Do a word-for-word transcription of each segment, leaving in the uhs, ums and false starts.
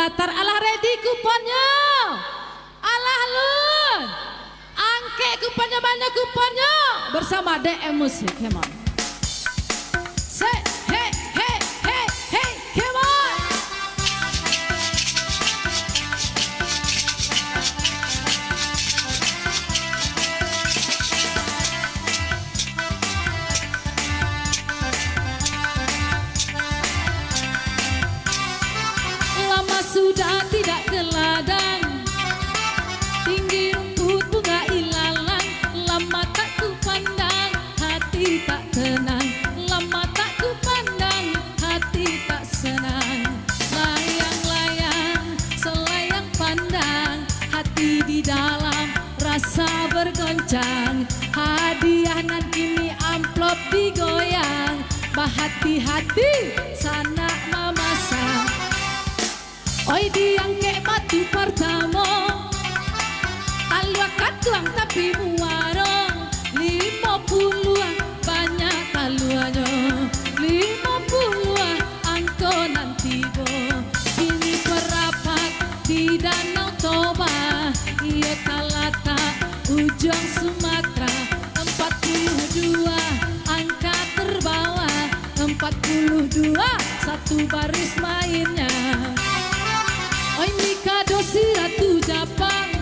Latar, alah ready kuponnyo? Alah lun. Angkek kuponnyo, mano kuponnyo? Bersama D M Musik, come on. Say, hey, hey, hey, hey, come on. Lama sudah tidak ke ladang, tinggi rumput bunga ilalang, lama tak ku pandang, hati tak tenang, lama tak ku pandang, hati tak senang. Layang-layang, selayang pandang, hati di dalam rasa bergoncang. Hadiah nan kini amplop digoyang, bahati-hati sanak mamasang. Oi, diangkek batu partamo, talua kaduang tapi muaro, limo puluah banyak taluanyo, limo puluah angko nan tibo. Kini parapat di Danau Toba, iyo talatak ujuang Sumatera. Empat puluh dua angka terbawah, empat puluh dua satu baris mainnya. Oi, Mikado si Ratu Japang,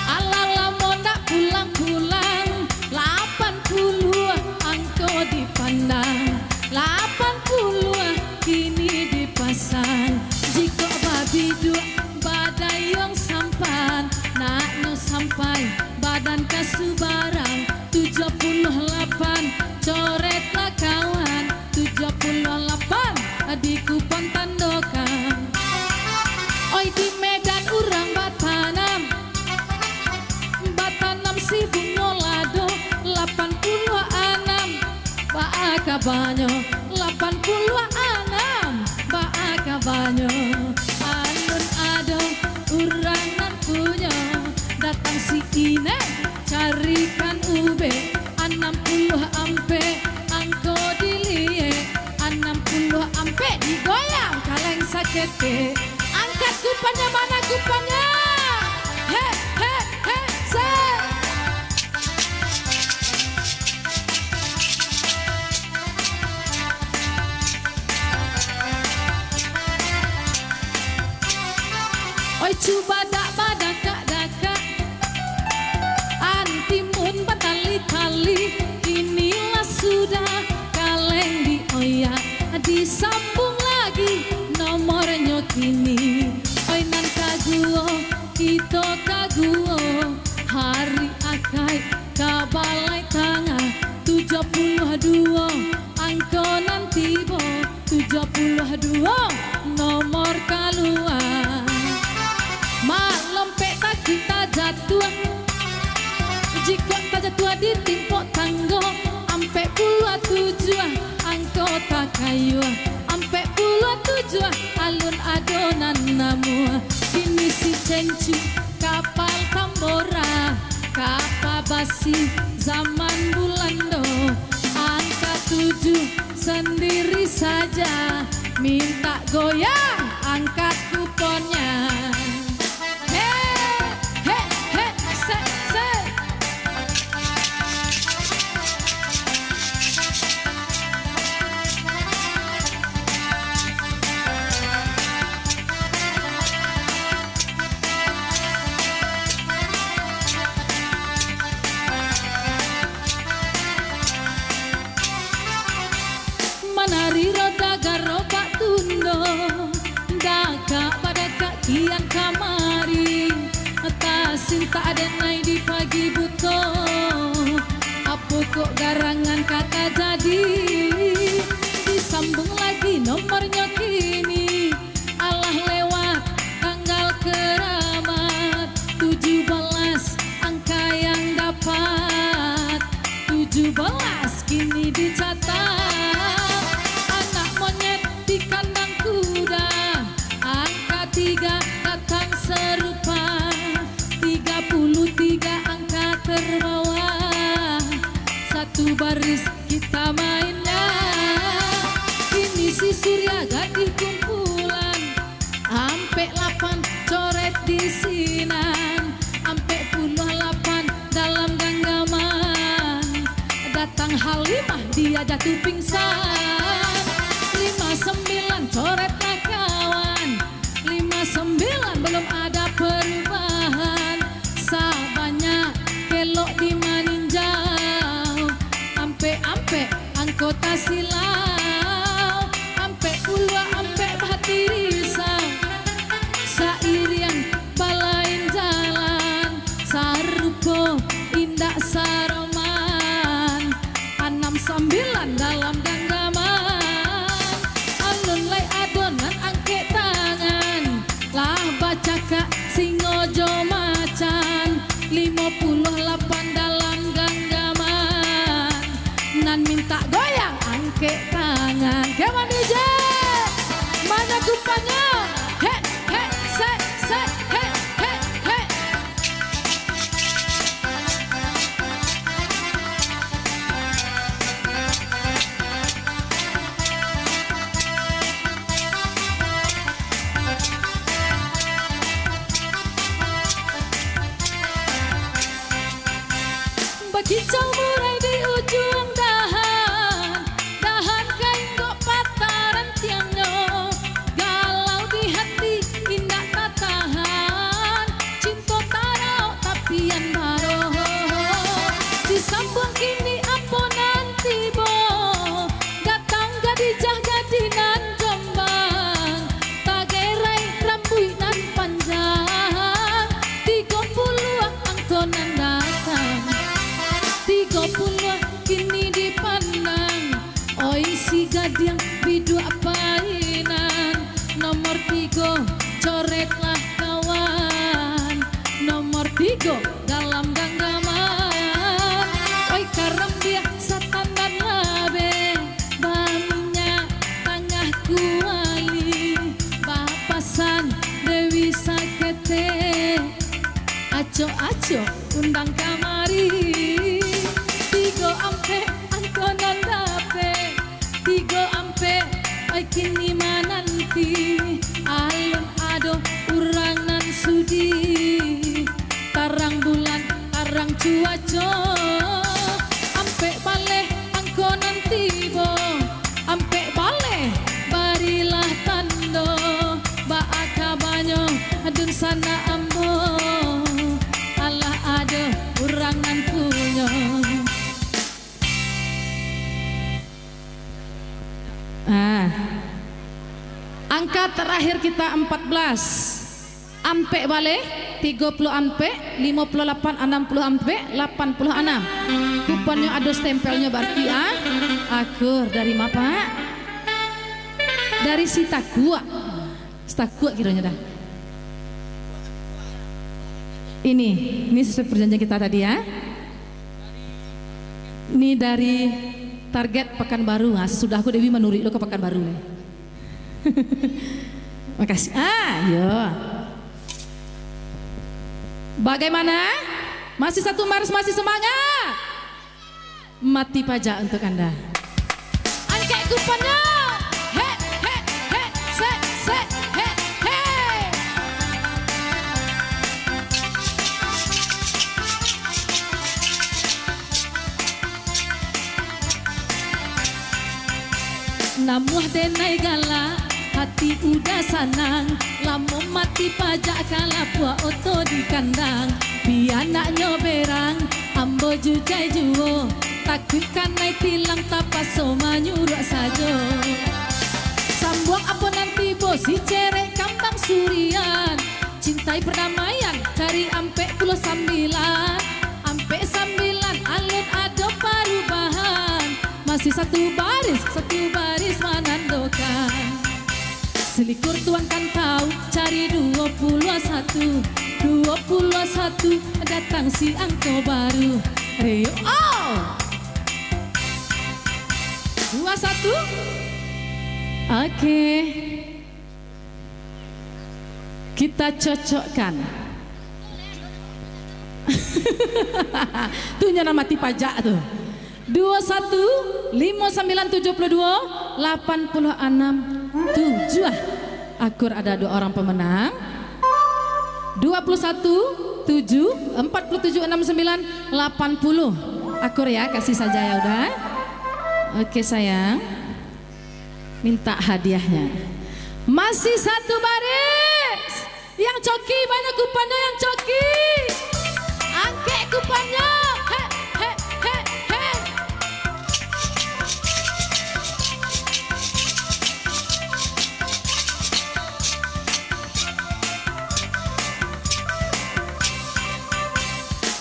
alah lamo ndak pulang-pulang, lapan puluh angko dipandang, lapan puluh kini dipasang. Jikok babiduak badayuang sampan, nak nyo sampai badan ka subarang. Tujuah puluah lapan, coretlah kawan, tujuah puluah lapan di kupon tandokan. Oi, di Medan urang batanam, batanam si bungo lado, lapan puluah anam, baa kabanyo, lapan puluah anam, baa kabanyo. Alun ado urang nan punyo, datang si Ineng carikan ubek, anam puluah ampek angko diliek, anam puluah ampek digoyang kaleng saketek. Angkat kuponnyo, mano kuponnyo? He, he, he, se. Oi, cubo dak badakak-dakak, antimun batali-tali, kini lah sudah kaleng dioyak, disambung lagi nomornyo kini. Oi, nan kaduo, kito kaduo, hari Akaik ka Balai Tangah, tujuah puluah duo angko nan tibo, tujuah puluah duo nomor kalua. Malompek takik tajatuah, jikok tajatuah di timpok tanggo, ampek puluah tujuah angko takayuah, ampek puluah tujuah alun ado nan namuah. Kini si Cencu kapal Tambora, kapa basi zaman Bulando, angka tujuah sandiri saja, mintak goyang angkat kuponnyo. He, he, he, se, se. Manari roda garobak tundo, dakak badakak kian kamari. Tasintak denai di pagi buto, apo kok garangan ka tajadi? Disambung lagi nomornyo kini, alah lewat tanggal keramat, tujuh belas angka yang dapat. Tujuh belas kini dicatat, anak monyet di kandang kuda, angka tiga datang serupa, tiga puluh tiga angka terbawah, satu baris kita mainnya. Kini si Surya gadih kumpulan, Jatuh pingsan. Lima sambilan coretlah kawan. Lima sambilan belum ada perubahan. Sabanyak kelok di maninjau. Ampek-ampek angko tasilau. Ampek puluah ampek bahati risau. Sairiang balain jalan. Sarupo indak saroman. Anam sambilan dalam ganggaman. Alun lai ado nan angkek tangan. Lah bacakak singo jo macan. Limo puluah lapan dalam ganggaman. Nan mintak goyang angkek tangan. Come on, D J. Mana kupannyo? Hek, hek, sek, sek, hek, hek, hek. Bakicau murai di ujuang dahan, dahan ka inggok patah rantiangnyo. Galau di hati indak tatahan, cinto taraok tapian baroh. Disambuang kini apo nan tibo, gatang gadijah gadih nan jombang, tagerai rambuik nan panjang, tigo puluah angko nan datang, tigo puluah kini dipandang. Oi si gadiang biduak painan, nomor tigo coretlah kawan, nomor tigo dalam ganggaman. Oi karambia satandan labeh, baminyak tangah kuali, bapasan Dewi saketek. Acok-acok undang kamari. Tigo ampek angko nan dapek. Tigo ampek, ai kini mananti. Alun ado urang nan sudi. Tarang bulan, tarang cuaco. Ampek baleh angko nan tibo. Ampek baleh, barilah tando, baa kabanyo dunsanak ambo, alah ado urang nan punyo. Ah. Angka tarakhir kita ampat belas. Ampek baleh, tigo puluah ampek, limo puluah lapan, anam puluah ampek, lapan puluah anam. Kuponnyo ado stempelnyo bararti, ah. Akur, dari ma, Pak? Dari Sitakuak. Sitakuak kironyo dah. Ini, ini sesuai perjanjian kita tadi, ya. Ini dari target Pekanbaru. Nah, sasudah ko Dewi manuruik lo ka Pekanbaru, eh. Makasih. Ah, yo. Bagaimana? Masih satu baris, masih semangat? Mati pajak untuk Anda. Angkek kuponnyo. Hek, hek, hek, sek, sek, hek, hek. Namuah denai galak, hati udah sanang, lamo mati pajak ka lapuak oto di kandang. Pianaknyo berang, ambo jujai juo, takuik kanai tilang tapaso manyuruak sajo. Sambuang apo nan tibo si cerek kambang surian, cintai pardamaian cari ampek puluah sambilan. Ampek sambilan alun ado parubahan. Masih satu baris, satu baris manandokan. Silikur tuan kan tahu, cari duo puluah satu. Duo puluah satu datang si angko baru. Rio, oh! Dua satu. Oke. Kita cocokkan. Tu nyo nan mati pajak tu. Dua satu, limo sambilan tujuh puluh dua, lapan puluh anam tujuah. Akur ada dua orang pemenang. Dua puluh satu tujuh, empat puluh tujuh enam sembilan, lapan puluh. Akur ya, kasih saja ya udah. Oke, sayang. Minta hadiahnya. Masih satu baris. Yang coki, mana kupannyo yang coki? Angkek kupannyo. Hek, hek, hek, hek.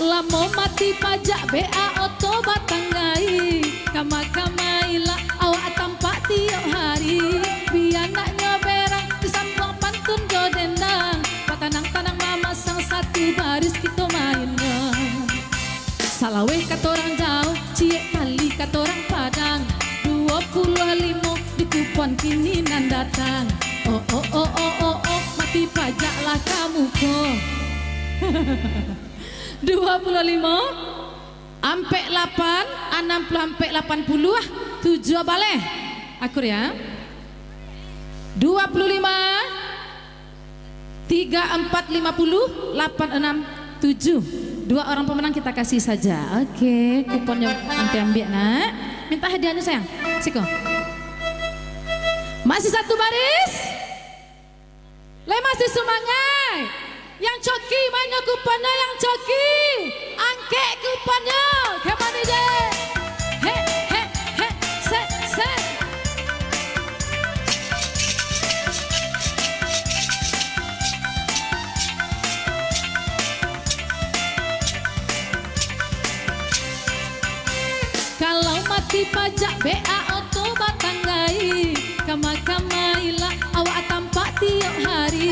Lamo mati pajak B A oto batanggai. Kama-kama ilang awak tampak tiok hari. Bia naknyo berang disambuang pantun jo dendang. Batanang-tanang mamasang satu baris kito mainnyo. Salaweh katorang jauah, ciek tali katorang Padang. Duo puluah limo di kupon kini nan datang. Oh, oh, oh, oh, oh, oh, mati pajak lah ka muko. Duo puluah limo, ampek lapan, anam puluah ampek, lapan puluah, tujuah baleh. Akur ya. Duo puluah limo, tiga, ampat, lima puluh, lapan, anam, tujuh. Dua orang pemenang kita kasih saja. Oke, kuponnya nanti ambil, Nak. Minta hadiahnya, sayang. Siko. Masih satu baris. Lai masih sumangaik. Yang coki, mano kupannyo yang coki? Angkek kupannyo. Come on, D J. Hek, hek, hek. Sek, sek. Kalau mati pajak B A oto batanggai, kama-kama ilang awak tampak tiok hari.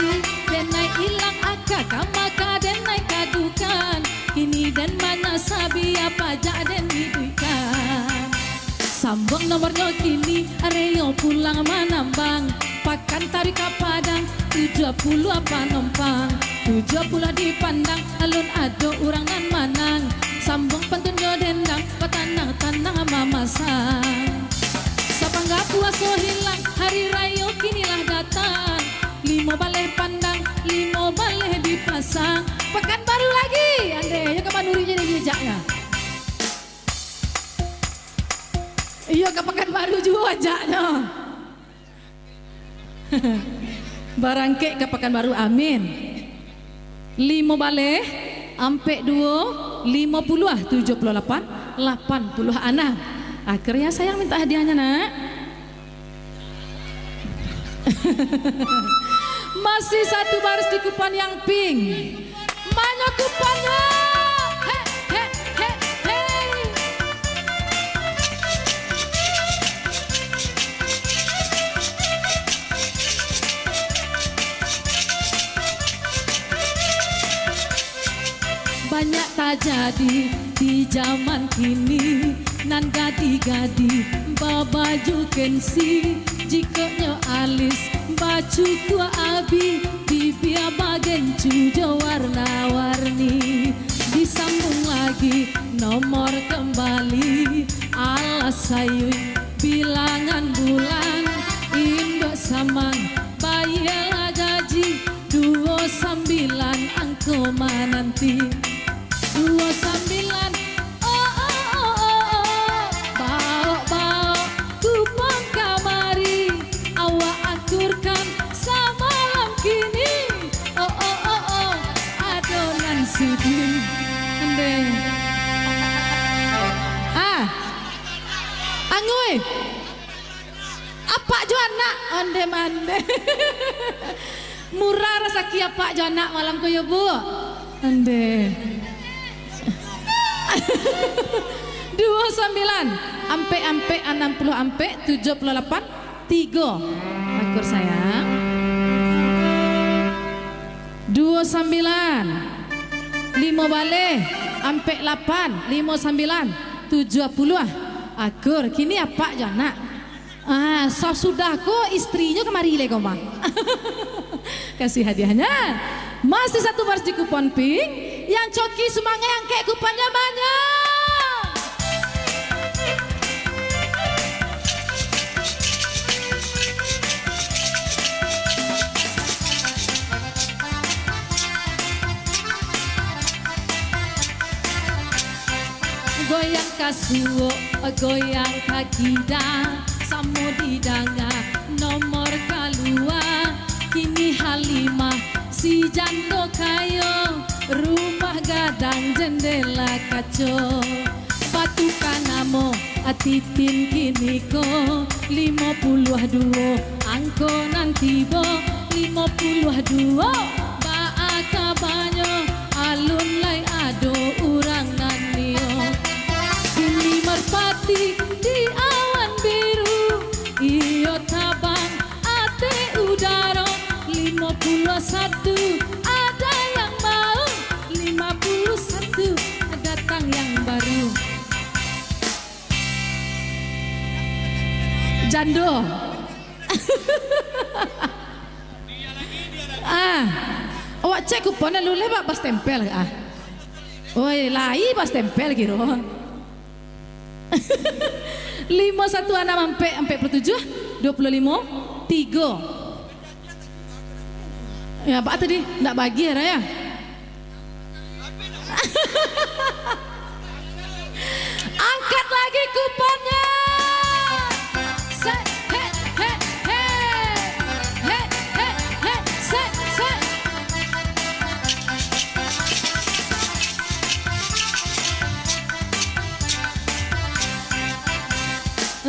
Denai ilang aka, kama ka denai kadukan, kini den manasabia pajak den iduikan. Sambuang nomornyo kini, Areo pulang manambang. Pakan Taruih ka Padang, tujuah puluah panompang. Tujuah puluah dipandang, alun ado urang nan manang. Sambuang pantun jo dendang, batanang-tanang mamasang. Sapangga puaso hilang, hari rayo kini lah datang. Limo baleh pandang, limo baleh dipasang. Pakanbaru lagi, andeh, yo ka Manuri jadi jejaknyo. Iyo, ka Pakanbaru juo ajaknyo. Barangkek ka Pakanbaru, amin. Limo baleh, ampek duo, limo puluah, tujuah puluah lapan, lapan puluah anam. Akhirnya sayang minta hadiahnya, Nak. Masih satu baris di kupon yang pink. Mano kuponnyo? Hek, hek, hek, hei. Banyak tajadi di jaman kini, nan gadih-gadih babaju kensi, jikoknyo alis bacukuak abih, bibia bagencu jo warna-warni. Disambung lagi nomor kembali, alas sayuik bilangan bulan, induak samang bayia lah gaji, duo sambilan angko mananti. Duo sambilan, oh, oh, oh, oh, oh. Baok, baok, kupon kamari, awak akurkan samalam kini. Oh, oh, oh, oh, ado nan sudi. Andeh. Ah. Angui. Apak jo anak, ondeh mandeh. Murah rasaki apak jo anak malam ko yo, Bu. Ondeh. Duo sambilan, ampek-ampek, anam puluah ampek, tujuah puluah lapan, tigo. Akur sayang. Duo sambilan, limo baleh, ampek lapan, limo sambilan, tujuah puluah. Akur, kini apak jo anak. Ah, sasudah ko istrinyo kamari lai ko mah. Kasih hadiahnya. Masih satu baris di kupon pink. Yang coki sumangaik angkek kuponnyo banyak. Goyang ka suok, goyang ka kida, samo didanga nomor kalua. Kini Halimah si jando kayo, rumah gadang jendela kaco. Batuka namo titin kini ko, limo puluah duo angko nan tibo, limo puluah duo. Baa kabanyo, alun lai ado urang nan nio. Kini marpati di awan biru, iyo tabang ateh udaro, limo puluah satu ada yang mau, lima puluh satu datang yang baru. Jando. Ah, awak cek kupon, luleh bak bastempel, ah. Oi, lai bastempel kiro. Limo satu anam ampek, ampek puluh tujuah, duo puluah limo, tigo. Ya, apo tadi? Ndak bagi, Raya? Angkat lagi kuponnya. Set, het, het, het. Het, het, het, set, set.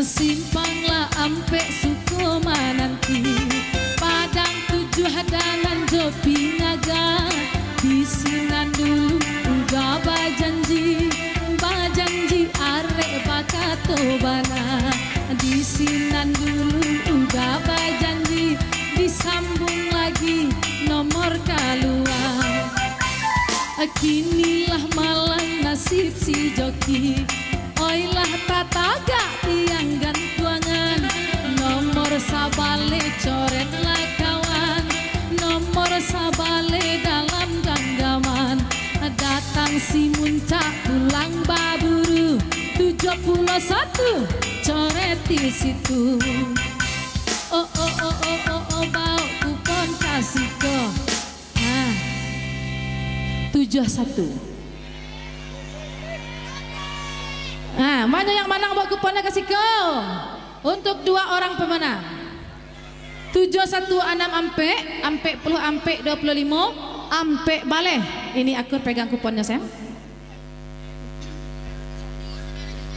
Simpang lah ampek suko mananti, Padang Tujuah Danan jo Pingaga. Di sinan dulu udah bajanji, bajanji arek bakato bana. Di sinan dulu udah bajanji, disambung lagi nomor kalua. Kinilah malang nasib si joki. Oi lah tatagak tiang gantuangan, nomor sabaleh coretlah kawan, nomor sabaleh dalam ganggaman. Datang si muncak pulang baburu, tujuah puluah satu coret di situ. Oh, oh, oh, oh, oh, oh, baok kupon ka siko. Ah, tujuah satu. Ah, mano yang manang baok kuponnyo ka siko? Untuk dua orang pemenang. Tujuah satu anam ampek, ampek puluah ampek duo puluah limo, ampek baleh. Ini Akur pegang kuponnyo, Sam.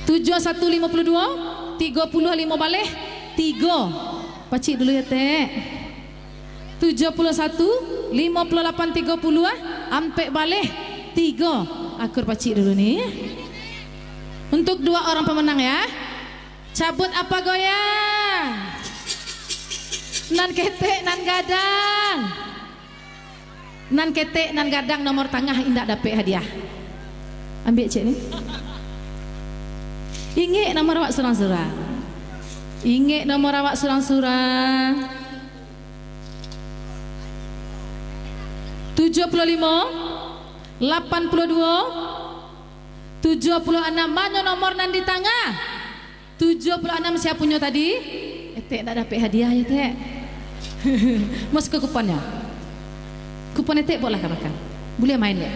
Tujuah satu limo puluah duo, tigo puluah limo baleh, tigo. Pacik dulu ya, Tek. Tujuah puluah satu, limo puluah lapan, tigo puluah, ampek baleh, tigo. Akur pacik dulu ni. Untuk dua orang pemenang ya. Cabut apa goyang? Nan ketek, nan gadang. Nan ketek, nan gadang, nomor tangah indak dapek hadiah. Ambiak cek ni. Ingek nomor awak surang-surang. Ingek nomor awak surang-surang. Tujuah puluah limo, lapan puluah duo, tujuah puluah anam. Mano nomor nan di tangah? Tujuah puluah anam sia punyo tadi? Etek ndak dapek hadiah ya, Tek. Masuak ka kuponnyo. Kupon Etek baoklah ka balakang. Buliah main, Dek.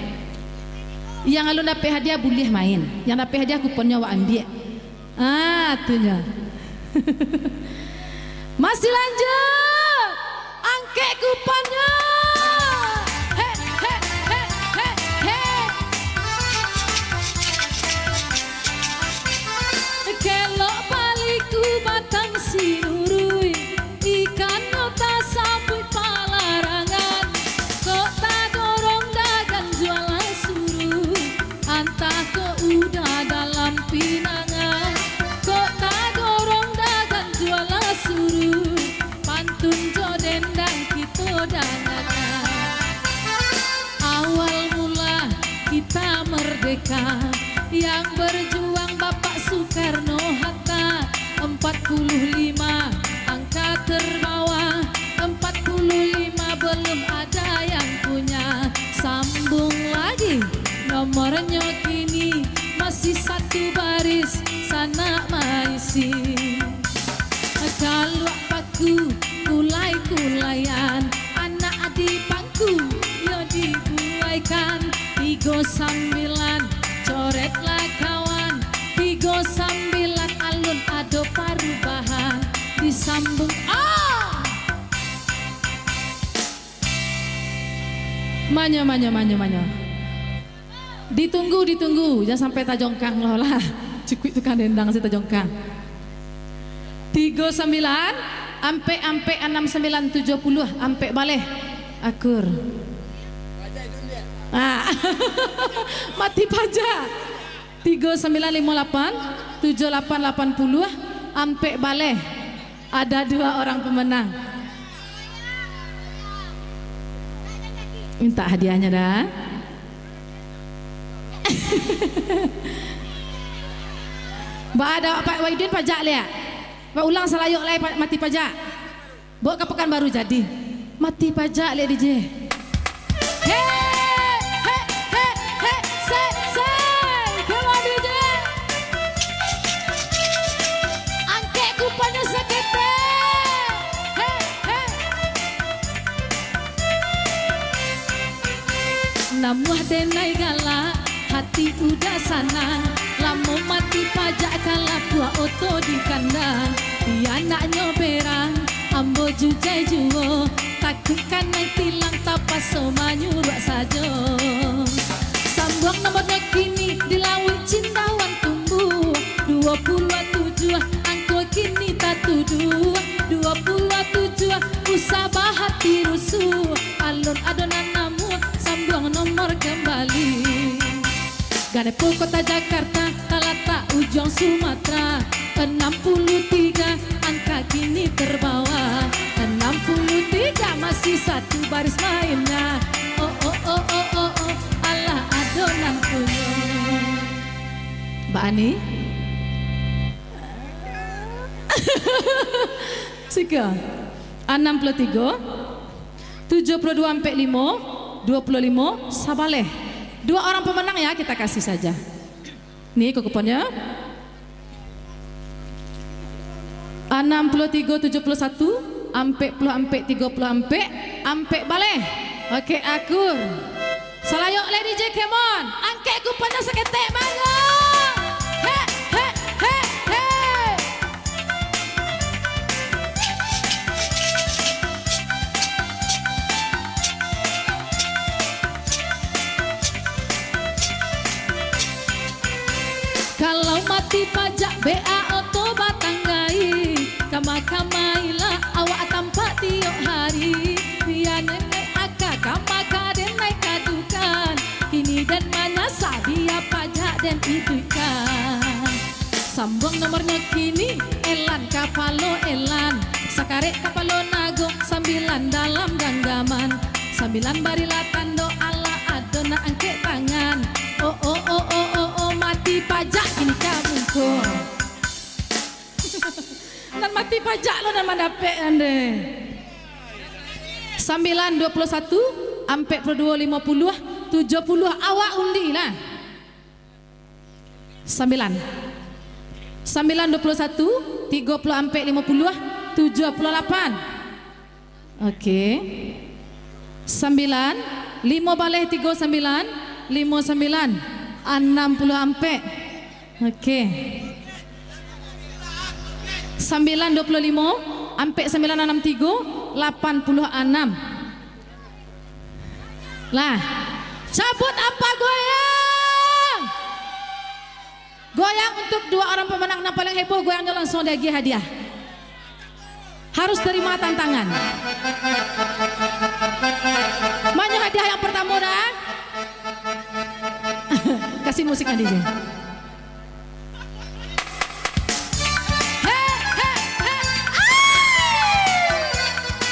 Yang alun dapek hadiah buliah main. Yang dapek hadiah kuponnyo awak ambiak. Ah, tu nyo. Masih lanjut. Angkek kuponnyo. Hek, hek, hek, hek, hek. Kelok baliku batang sinurui, ikan nyo tasambuik palarangan. Kok tadorong dagang jualah suruh, antah kok udah dalam pinangan. Kok tadorong dagang jualah suruh, pantun jo dendang kito dangakan. Awal mula kita merdeka, yang berjuang Bapak Soekarno-Hatta. Empat puluh lima angka terbawa, empat puluh lima belum ada yang punya. Sambung lagi nomornyo kini, masih satu baris sanak maisi. Kaluak paku, kulai-kulaian, anak di pangku, yo dibuaikan. Tigo sambilan, coretlah kawan, Manyo, manyo, manyo, manyo. Ditunggu, ditunggu. Jan sampai tajongkang lo lah. Cukuik tukang dendang se tajongkang. Tigo sambilan, ampek, ampek, anam sambilan, tujuah puluah, ampek baleh. Akur. Ah. Mati pajak. Tigo sambilan limo lapan, tujuah lapan lapan puluah, ampek baleh. Ada dua orang pemenang. Minta hadiahnya dah. Ba ada Pak Wahidin pajak liak. Pak ulang salayok lai pa-, mati pajak. Bawa ka Pekanbaru jadi. Mati pajak liak D J. Hei, hei, hei, hei, se, se. Come on, D J. Angkek kupannyo saketek. Hei, hei. Namuah denai galak, hati udah sanang. Lamo mati pajak ka lapuak oto di kandang. Di anaknyo berang, ambo jujai juo. Takuik kanai tilang, tapaso manyuruak sajo. Sambuang nomornyo kini di lauik Cindawan tumbuah. Duo puluah tujuah angko kini tatuduah. Duo puluah tujuah usah bahati rusuah. Alun ado nan namuah, sambuang nomor kambali. Ganepo Kota Jakarta, talatak ujuang Sumatera. Anam puluah tigo angka kini terbawa. Anam puluah tigo masih satu baris mainnya. Oh, oh, oh, oh, oh, oh. Alah ado nan punyo. Baa ni? Siko. Anam puluah tigo. Tujuah puluah duo ampek limo, duo puluah limo sabaleh. Dua orang pemenang ya, kita kasih saja. Ni kuponnya. Anam puluah tigo, tujuah puluah satu, ampek puluah ampek, tigo puluah ampek, ampek baleh. Oke, akur. Salayok lai D J Kemon. Angkek kuponnyo saketek, mangga. Hek, hek, hek, hek. Kalau mati pajak B A oto batanggai, kama-kamailah awak tampak tiok hari. Bia nenek aka kama ka den naik kadukan, kini den manyasa bia pajak den iduikan. Sambuang nomornyo kini, elan kapalo elan, sakarek kapalo nago, sambilan dalam ganggaman. Sambilan barilah tando alah ado nan angkek tangan. Oh, oh, oh, oh, oh, oh, mati pajak kini ka muko. Nan mati pajak lo nan mandapek ande. Sambilan, duo puluah satu, ampek puluah duo, limo puluah, tujuah puluah, awak undi lah. Sambilan. Sambilan, duo puluah satu, tigo puluah ampek, limo puluah, tujuah puluah lapan. Oke. Sambilan, limo baleh tigo sambilan, limo sambilan, anam puluah ampek. Oke. Sambilan, duo puluah limo, ampek sambilan, anam tigo, lapan puluah anam. Lah, cabut apa goyang? Goyang untuk dua orang pemenang nan paling heboh, goyangnyo langsung diagiah hadiah. Harus terima tantangan. Manyo hadiah yang pertama dah. Kasih musik, D J. Hei, hei, hei, ah!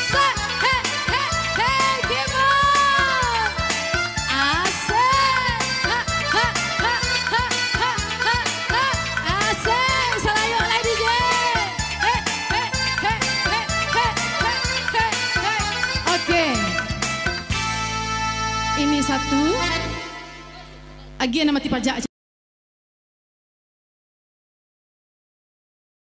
Set, hei, hei, hei, come on! Asik! Ha, ha, ha, ha, ha, ha, ha. Asik! Salayok lai, D J! Hei, hei, hei, hei, hei, hei, hei, hei. Oke. Ini satu. Agiah nan mati pajak.